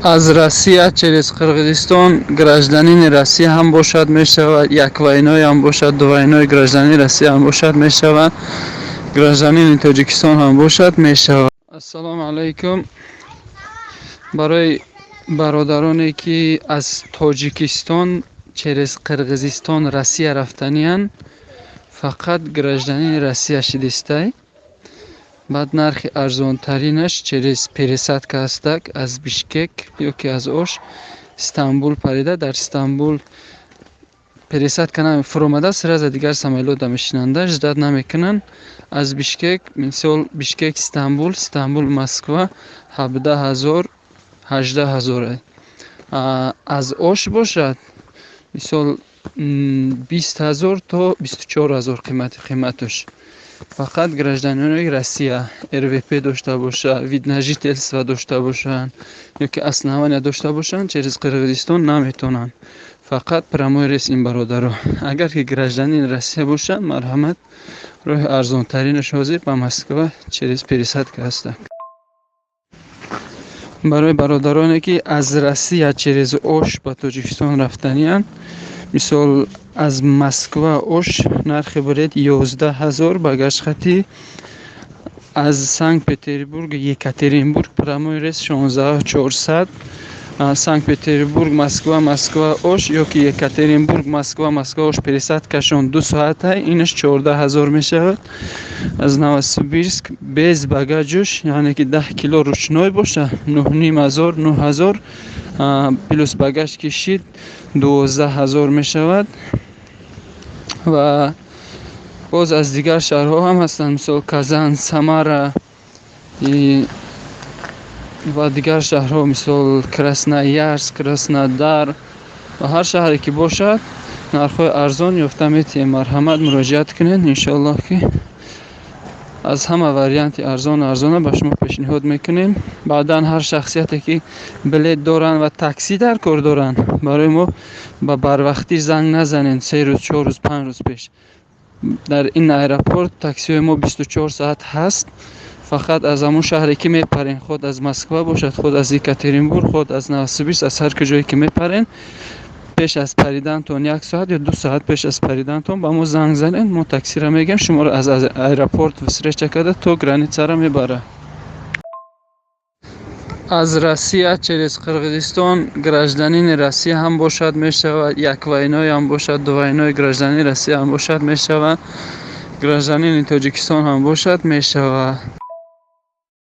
Аз Россия через Қирғизистон гражданини Россия ҳам бошад, мешавад, як двойной ҳам бошад, двойной гражданини Россия ҳам бошад, мешавад, гражданини Тоҷикистон ҳам бошад, мешавад. Ассалому алайкум. Барои бародароне, ки аз Тоҷикистон через Қирғизистон Россия рафтаниянд, фақат гражданини Россия шидистай. Баъд нархи арзонтаринаш через пересадка ҳастак: аз Бишкек ё ки аз Ош Стамбул парида, дар Стамбул пересадка фуромада, сразу дигар самолёта мешинанда, ждать намекунанд. Аз Бишкек, мисол, Бишкек Стамбул, Стамбул Москва 17 000, 18 000. Аз Ош бошад, мисол, 20 000 то 24 000 қиматаш. Фақат гражданинои Россия, РВП дошта боша, вид на жительство дошта бошанд ё ки основания дошта бошанд, через Қирғизистон наметавонанд. Фақат прямой рейс ин, бародаро. Агар ки гражданини Россия бошанд, марҳамат, роҳи арзонтаринаш ҳозир ба Москва через пересадка ҳастанд. Барои бародароне, ки аз Россия через Ош ба Тоҷикистон рафтаниянд, мисол, аз Москва Ош нархи билет 11 000 багаж хатӣ, аз Санкт Петербург Екатеринбург прямой рейс 16 400, Санкт Петербург Москва, Москва Ош ё ки Екатеринбург Москва, Москва Ош пересадкашон 2 соата, инаш 14 000 мешавад. Аз Новосибирск без багажуш, яъне ки 10 кило ручной боша, 9500, 9000, плюс багаж кишид, 12 000 мешавад. Ва боз аз дигар шаҳрҳо ҳам ҳастанд, мисол, Казан, Самара ва дигар шаҳрҳо, мисол, Красноярск, Краснодар ва ҳар шаҳре ки бошад, нархҳои арзон ёфта метиҳем. Марҳамат, муроҷиат кунед. Иншоаллоҳ, ки аз ҳама варианти арзон арзона ба шумо пешниҳод мекунем. Баъдан ҳар шахсияте, ки билет доранд ва таксӣ дар кор доранд, барои мо ба барвақтӣ занг назанед, 3 рӯз, 4 рӯз, 5 рӯз пеш. Дар ин аэропорт таксиҳои мо 24 соат ҳаст. Фақат аз ҳамон шаҳре ки мепарен, худ аз Москва бошад, худ аз Екатеринбург, худ аз Новосибирск, аз ҳар куҷое ки мепарен, пеш аз паридантон як соат ё 2 соат пеш аз паридантон ба мо занг занед, мо таксиро мегӯем, шуморо аз аэропорт встреча карда, то границаро мебарад. Аз Россия через Қирғизистон гражданини Россия ҳам бошад, мешавад, як двойной ҳам бошад, двойной гражданини Россия ҳам бошад, мешавад, гражданини Тоҷикистон ҳам бошад, мешавад.